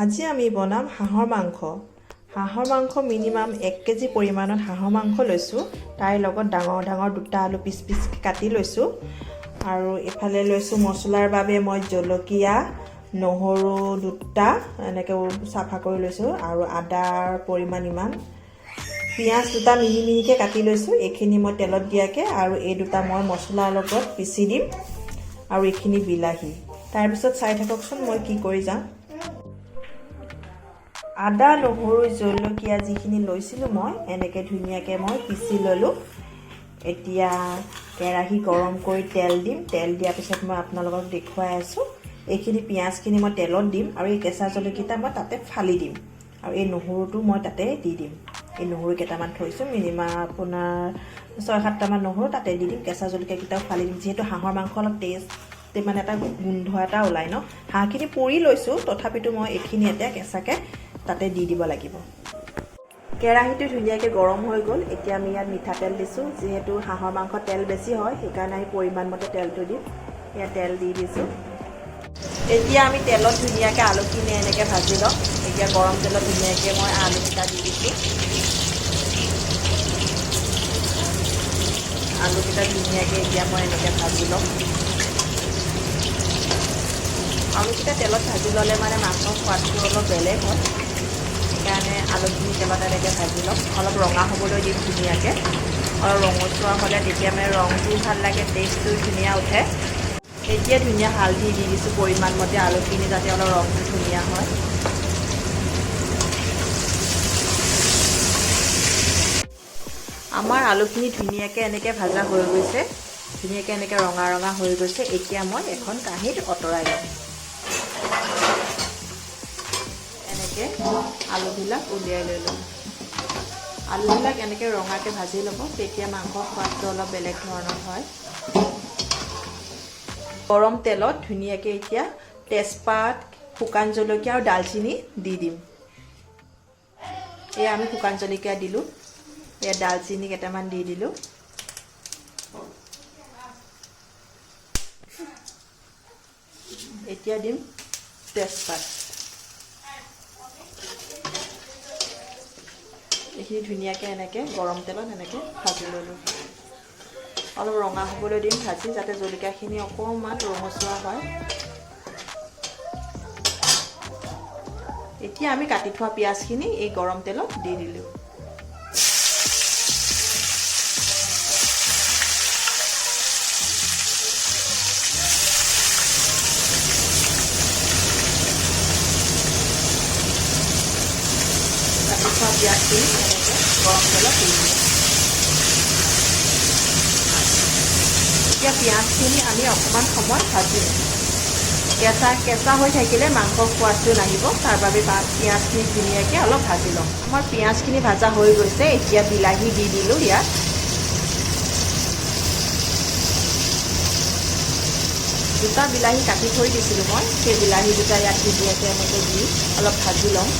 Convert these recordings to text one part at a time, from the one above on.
আজি আমি বনাম হাঁহৰ মাংস। হাঁহৰ মাংস মিনিমাম 1 কেজি পৰিমাণত হাঁহৰ মাংস লৈছোঁ। তাইৰ লগত ডাঙৰ ডাঙৰ দুটা আলু পিচ পিচকৈ কাটি লৈছোঁ। আৰু এইফালে লৈছোঁ মছলাৰ বাবে মই জলকীয়া, নহৰু দুটা এনেকৈ চাফা কৰি লৈছোঁ আৰু আদাৰ পৰিমাণ ইমান। পিঁয়াজ দুটা মিহি মিহিকৈ কাটি লৈছোঁ। এইখিনি মই তেলত দিয়াকৈ আৰু এই দুটা মই মছলাৰ লগত পিচি দিম আৰু এইখিনি বিলাহী। তাৰপিছত চাই থাককচোন মই কি কৰি যাওঁ। আদা, নহৰু, জলকীয়া যিখিনি লৈছিলোঁ, মই এনেকৈ ধুনীয়াকৈ মই পিচি ল'লোঁ। এতিয়া কেৰাহী গৰম কৰি তেল দিম। তেল দিয়াৰ পিছত মই আপোনালোকক দেখুৱাই আছোঁ। এইখিনি পিঁয়াজখিনি মই তেলত দিম আৰু এই কেঁচা জলকীয়া মই তাতে ফালি দিম আৰু এই নহৰুটো মই তাতে দি দিম। এই নহৰু কেইটামান থৈছোঁ, মিনিমাম আপোনাৰ 6-7টামান নহৰু তাতে দি দিম। কেঁচা জলকীয়াকেইটাও ফালি দিম, যিহেতু হাঁহৰ মাংস অলপ টেষ্ট মানে এটা গোন্ধ এটা ওলায় ন। হাঁহখিনি পুৰি লৈছোঁ, তথাপিতো মই এইখিনি এতিয়া কেঁচাকৈ তাতে দি দিব লাগিব। কেৰাহীটো ধুনীয়াকৈ গৰম হৈ গ'ল। এতিয়া আমি ইয়াত মিঠাতেল দিছোঁ। যিহেতু হাঁহৰ মাংস তেল বেছি হয়, সেইকাৰণে আমি পৰিমাণ মতে তেলটো দিম। ইয়াত তেল দি দিছোঁ। এতিয়া আমি তেলত ধুনীয়াকৈ আলুখিনি এনেকৈ ভাজি ল'ম। এতিয়া গৰম তেলত ধুনীয়াকৈ মই আলুকেইটা দি দিছোঁ। আলুকেইটা ধুনীয়াকৈ এতিয়া মই এনেকৈ ভাজি ল'ম। আলুকেইটা তেলত ভাজি ল'লে মানে মাংসৰ সোৱাদটো অলপ বেলেগ হয়, সেইকাৰণে আলুখিনি তেলত এনেকৈ ভাজি ল'ম। অলপ ৰঙা হ'বলৈ দিম ধুনীয়াকৈ। অলপ ৰঙচুৱা হ'লে তেতিয়া মানে ৰংটোও ভাল লাগে, টেষ্টটো ধুনীয়া উঠে। এতিয়া ধুনীয়া হালধি দি দিছোঁ পৰিমাণ মতে, আলুখিনি যাতে অলপ ৰংটো ধুনীয়া হয়। আমাৰ আলুখিনি ধুনীয়াকৈ এনেকৈ ভাজা হৈ গৈছে, ধুনীয়াকৈ এনেকৈ ৰঙা ৰঙা হৈ গৈছে। এতিয়া মই এখন কাঁহীত আঁতৰাই ল'ম। এনেকৈ আলুবিলাক উলিয়াই লৈ ল'ম। আলুবিলাক এনেকৈ ৰঙাকৈ ভাজি ল'ব, তেতিয়া মাংসৰ সোৱাদটো অলপ বেলেগ ধৰণৰ হয়। গৰম তেলত ধুনীয়াকৈ এতিয়া তেজপাত, শুকান জলকীয়া আৰু ডালচেনি দি দিম। এয়া আমি শুকান জলকীয়া দিলোঁ, এয়া ডালচেনি কেইটামান দি দিলোঁ। এতিয়া দিম তেজপাত। এইখিনি ধুনীয়াকৈ এনেকৈ গৰম তেলত এনেকৈ ভাজি ল'লোঁ। অলপ ৰঙা হ'বলৈ দিম ভাজি, যাতে জলকীয়াখিনি অকণমান ৰঙচুৱা হয়। এতিয়া আমি কাটি থোৱা পিঁয়াজখিনি এই গৰম তেলত দি দিলোঁ। কাটি থোৱা পিঁয়াজখিনি এনেকৈ গৰম তেলত দি দিলোঁ। এতিয়া পিঁয়াজখিনি আমি অকণমান সময় ভাজিম। কেঁচা কেঁচা হৈ থাকিলে মাংসৰ সোৱাদটো নাহিব, তাৰ বাবে পিঁয়াজখিনি ধুনীয়াকৈ অলপ ভাজি ল'ম। আমাৰ পিঁয়াজখিনি ভাজা হৈ গৈছে। এতিয়া বিলাহী দি দিলোঁ ইয়াত। দুটা বিলাহী কাটি থৈ দিছিলোঁ মই, সেই বিলাহী দুটা ইয়াত ধুনীয়াকৈ এনেকৈ দি অলপ ভাজি ল'ম।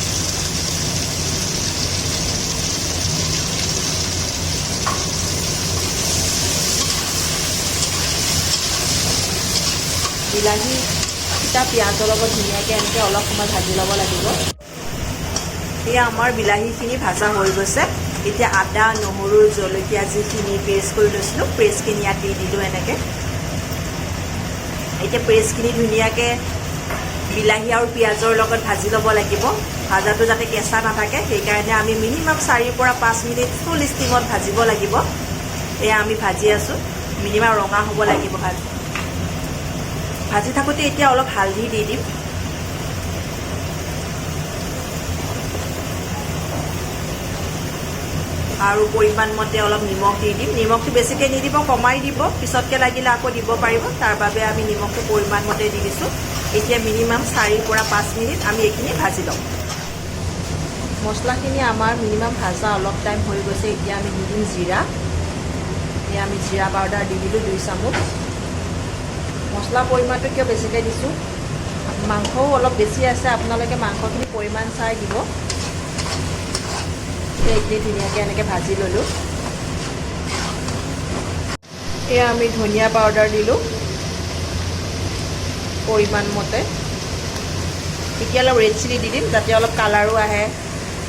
বিলাহীকেইটা পিঁয়াজৰ লগত ধুনীয়াকৈ এনেকৈ অলপ সময় ভাজি ল'ব লাগিব। এয়া আমাৰ বিলাহীখিনি ভাজা হৈ গৈছে। এতিয়া আদা, নহৰু, জলকীয়া যিখিনি পেষ্ট কৰি লৈছিলোঁ, পেষ্টখিনি ইয়াত দি দিলোঁ এনেকৈ। এতিয়া পেষ্টখিনি ধুনীয়াকৈ বিলাহী আৰু পিঁয়াজৰ লগত ভাজি ল'ব লাগিব। ভাজাটো যাতে কেঁচা নাথাকে, সেইকাৰণে আমি মিনিমাম 4ৰ পৰা 5 মিনিট ফুল ষ্টিমত ভাজিব লাগিব। এয়া আমি ভাজি আছোঁ। মিনিমাম ৰঙা হ'ব লাগিব। ভাজি ভাজি থাকোঁতে এতিয়া অলপ হালধি দি দিম আৰু পৰিমাণ মতে অলপ নিমখ দি দিম। নিমখটো বেছিকৈ নিদিব, কমাই দিব। পিছতকৈ লাগিলে আকৌ দিব পাৰিব। তাৰ বাবে আমি নিমখটো পৰিমাণ মতে দি দিছোঁ। এতিয়া মিনিমাম 4ৰ পৰা 5 মিনিট আমি এইখিনি ভাজি ল'ম। মছলাখিনি আমাৰ মিনিমাম ভাজা অলপ টাইম হৈ গৈছে। এতিয়া আমি দি দিম জিৰা। এতিয়া আমি জিৰা পাউডাৰ দি দিলোঁ 2 চামুচ। মছলা পৰিমাণটো কিয় বেছিকৈ দিছোঁ? মাংসও অলপ বেছি আছে, আপোনালোকে মাংসখিনি পৰিমাণ চাই দিব। এইখিনি ধুনীয়াকৈ এনেকৈ ভাজি ল'লোঁ। এয়া আমি ধনিয়া পাউডাৰ দিলোঁ পৰিমাণ মতে। এতিয়া অলপ ৰেড চিলি দি দিম, যাতে অলপ কালাৰো আহে।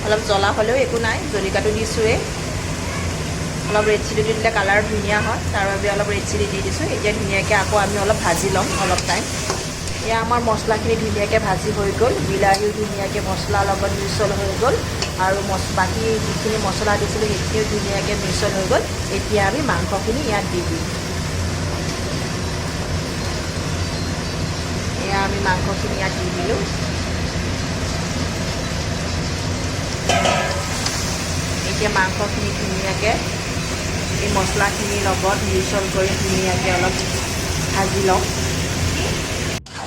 অলপ জ্বলা হ'লেও একো নাই, জলকীয়াটো দিছোঁৱেই। অলপ ৰেড চিলি দি দিলে কালাৰ ধুনীয়া হয়, তাৰ বাবে অলপ ৰেড চিলি দি দিছোঁ। এতিয়া ধুনীয়াকৈ আকৌ আমি অলপ ভাজি ল'ম অলপ টাইম। এয়া আমাৰ মছলাখিনি ধুনীয়াকৈ ভাজি হৈ গ'ল। বিলাহীও ধুনীয়াকৈ মছলাৰ লগত মিছল হৈ গ'ল আৰু বাকী যিখিনি মছলা দিছিলোঁ, সেইখিনিও ধুনীয়াকৈ মিছল হৈ গ'ল। এতিয়া আমি মাংসখিনি ইয়াত দি দিম। এয়া আমি মাংসখিনি ইয়াত দি দিলোঁ। এতিয়া মাংসখিনি ধুনীয়াকৈ এই মছলাখিনিৰ লগত মিছল কৰি ধুনীয়াকৈ অলপ ভাজি লওঁ।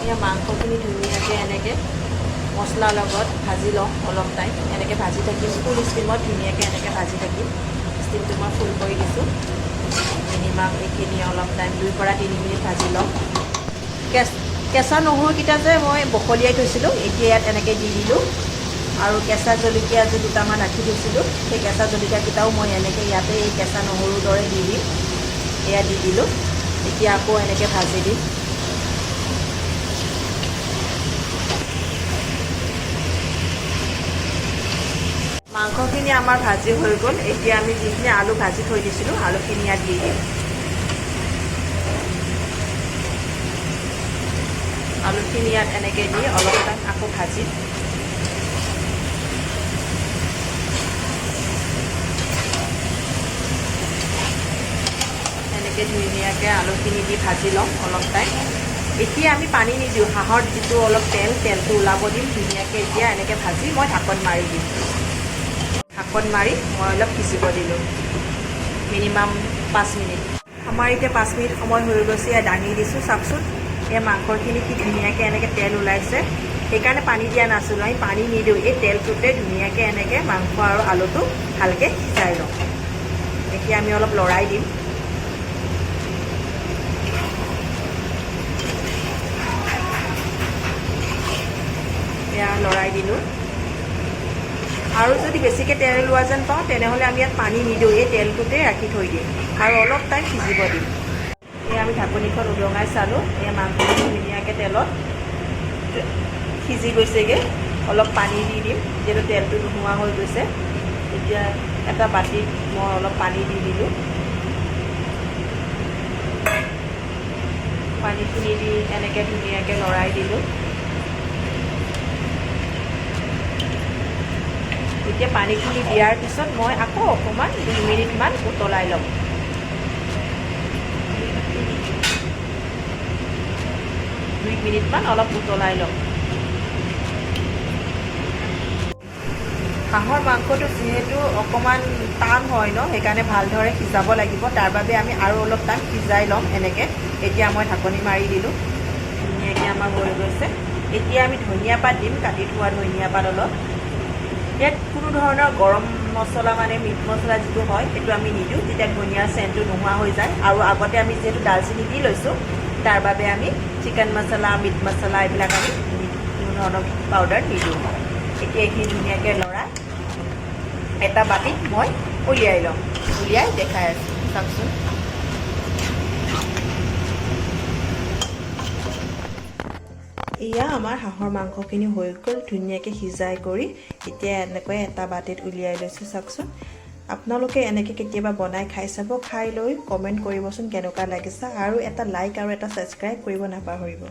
এয়া মাংসখিনি ধুনীয়াকৈ এনেকৈ মছলাৰ লগত ভাজি লওঁ অলপ টাইম। এনেকৈ ভাজি থাকিম ফুল ষ্টিমত, ধুনীয়াকৈ এনেকৈ ভাজি থাকিম। ষ্টিমটো মই ফুল কৰি দিছোঁ। মিনিমাম এইখিনি অলপ টাইম 2ৰ পৰা 3 মিনিট ভাজি লওঁ। কেঁচা নহৰুকেইটা যে মই বখলিয়াই থৈছিলোঁ, এতিয়া ইয়াত এনেকৈ দি দিলোঁ। আৰু কেঁচা জলকীয়া যে দুটামান ৰাখি থৈছিলোঁ, সেই কেঁচা জলকীয়াকেইটাও মই এনেকৈ ইয়াতে এই কেঁচা নহৰুৰ দৰে দি দিম। এয়া দি দিলোঁ। এতিয়া আকৌ এনেকৈ ভাজি দিম। মাংসখিনি আমাৰ ভাজি হৈ গ'ল। এতিয়া আমি যিখিনি আলু ভাজি থৈ দিছিলোঁ, আলুখিনি ইয়াত দি দিম। আলুখিনি ইয়াত এনেকৈ দি অলপ টাইম আকৌ ভাজিম। এনেকৈ ধুনীয়াকৈ আলুখিনি দি ভাজি ল'ম অলপ টাইম। এতিয়া আমি পানী নিদিওঁ। হাঁহৰ যিটো অলপ তেল, তেলটো ওলাব দিম ধুনীয়াকৈ। এতিয়া এনেকৈ ভাজি মই ঢাকন মাৰি দিম। ঢাকন মাৰি মই অলপ সিজিব দিলোঁ, মিনিমাম 5 মিনিট। আমাৰ এতিয়া 5 মিনিট সময় হৈ গৈছে। ইয়াত দাঙি দিছোঁ, চাওকচোন, এই মাংসখিনি কি ধুনীয়াকৈ এনেকৈ তেল ওলাইছে। সেইকাৰণে পানী দিয়া নাছিলোঁ। আমি পানী নিদিওঁ, এই তেলটোতে ধুনীয়াকৈ এনেকৈ মাংস আৰু আলুটো ভালকৈ সিজাই লওঁ। এতিয়া আমি অলপ লৰাই দিম। এয়া লৰাই দিলোঁ। আৰু যদি বেছিকৈ তেল ওলোৱা যেন পাওঁ, তেনেহ'লে আমি ইয়াত পানী নিদিওঁ, এই তেলটোতে ৰাখি থৈ দিম আৰু অলপ টাইম সিজিব দিম। এই আমি ঢাকনিখন উদঙাই চালোঁ। এই মাংসখিনি ধুনীয়াকৈ তেলত সিজি গৈছেগৈ। অলপ পানী দি দিম, যিহেতু তেলটো নোহোৱা হৈ গৈছে। এতিয়া এটা বাতিত মই অলপ পানী দি দিলোঁ। পানীখিনি দি এনেকৈ ধুনীয়াকৈ লৰাই দিলোঁ। এতিয়া পানীখিনি দিয়াৰ পিছত মই আকৌ অকণমান 2 মিনিটমান উতলাই ল'ম। 2 মিনিটমান অলপ উতলাই ল'ম। হাঁহৰ মাংসটো যিহেতু অকণমান টান হয় ন, সেইকাৰণে ভালদৰে সিজাব লাগিব। তাৰ বাবে আমি আৰু অলপ টাইম সিজাই ল'ম এনেকৈ। এতিয়া মই ঢাকনি মাৰি দিলোঁ। ধুনীয়াকৈ আমাৰ হৈ গৈছে। এতিয়া আমি ধনিয়া পাত দিম, কাটি থোৱা ধনিয়া পাত অলপ। ইয়াত কোনো ধৰণৰ গৰম মছলা, মানে মিট মছলা যিটো হয়, সেইটো আমি নিদিওঁ। তেতিয়া ধনিয়াৰ চেণ্টটো নোহোৱা হৈ যায়। আৰু আগতে আমি যিহেতু ডালচেনি দি লৈছোঁ, তাৰ বাবে আমি চিকেন মছলা, মিট মছলা এইবিলাক আমি কোনো ধৰণৰ পাউডাৰ নিদিওঁ। এতিয়া এইখিনি ধুনীয়াকৈ লৰাই এটা বাতিত মই উলিয়াই ল'ম। উলিয়াই দেখাই আছোঁ, চাওকচোন। এয়া আমাৰ হাঁহৰ মাংসখিনি হৈ গ'ল ধুনীয়াকৈ সিজাই কৰি। এতিয়া এনেকৈ এটা বাতিত উলিয়াই লৈছোঁ, চাওকচোন। আপোনালোকে এনেকৈ কেতিয়াবা বনাই খাই চাব। খাই লৈ কমেণ্ট কৰিবচোন কেনেকুৱা লাগিছে আৰু এটা লাইক আৰু এটা ছাবস্ক্ৰাইব কৰিব নাপাহৰিব।